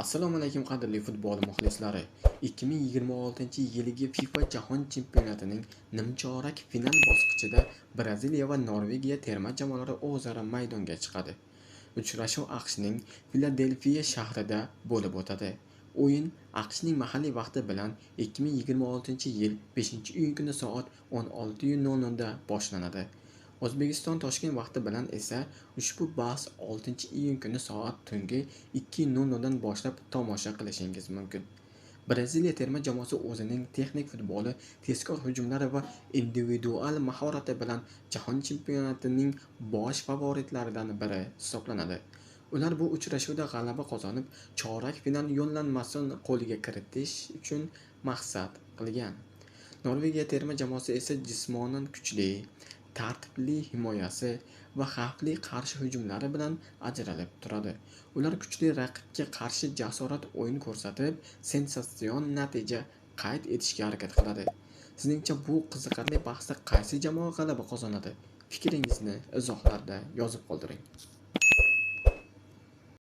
Assalomu alaykum qadrli futbol muxlislari. 2026-yilgi FIFA Jahon Chempionatining nimchorak final bosqichida Braziliya va Norvegiya terma jamoalari o'zaro maydonga chiqadi. Uchrashuv AQShning Filadelfiya shahrida bo'lib o'tadi. O'yin AQShning mahalliy vaqti bilan 2026-yil 5-iyun kuni soat 16:00 da boshlanadi. O'zbekiston Toshkent vaqti bilan esa ushbu bahs 6-iyun kuni soat tungi 2:00 dan boshlab tomosha qilishingiz mumkin. Braziliya terma jamoasi o'zining texnik futboli, tezkor hujumlari va individual mahorati bilan Jahon chempionatining bosh favoritlaridan biri hisoblanadi. Ular bu uchrashuvda g'alaba qozonib, chorak final yo'llanmasini qo'lga kiritish uchun maqsad qilgan. Norvegiya terma jamoasi esa jismonan kuchli, tartibli himoyasi va xavfli qarshi hujumlari bilan ajralib turadi. Ular kuchli raqibga qarshi jasorat o'yin ko'rsatib, sensatsion natija qayd etishga harakat qiladi. Sizningcha bu qiziqarli bahsda qaysi jamoa g'alaba qozonadi? Fikringizni izohlarda yozib qoldiring.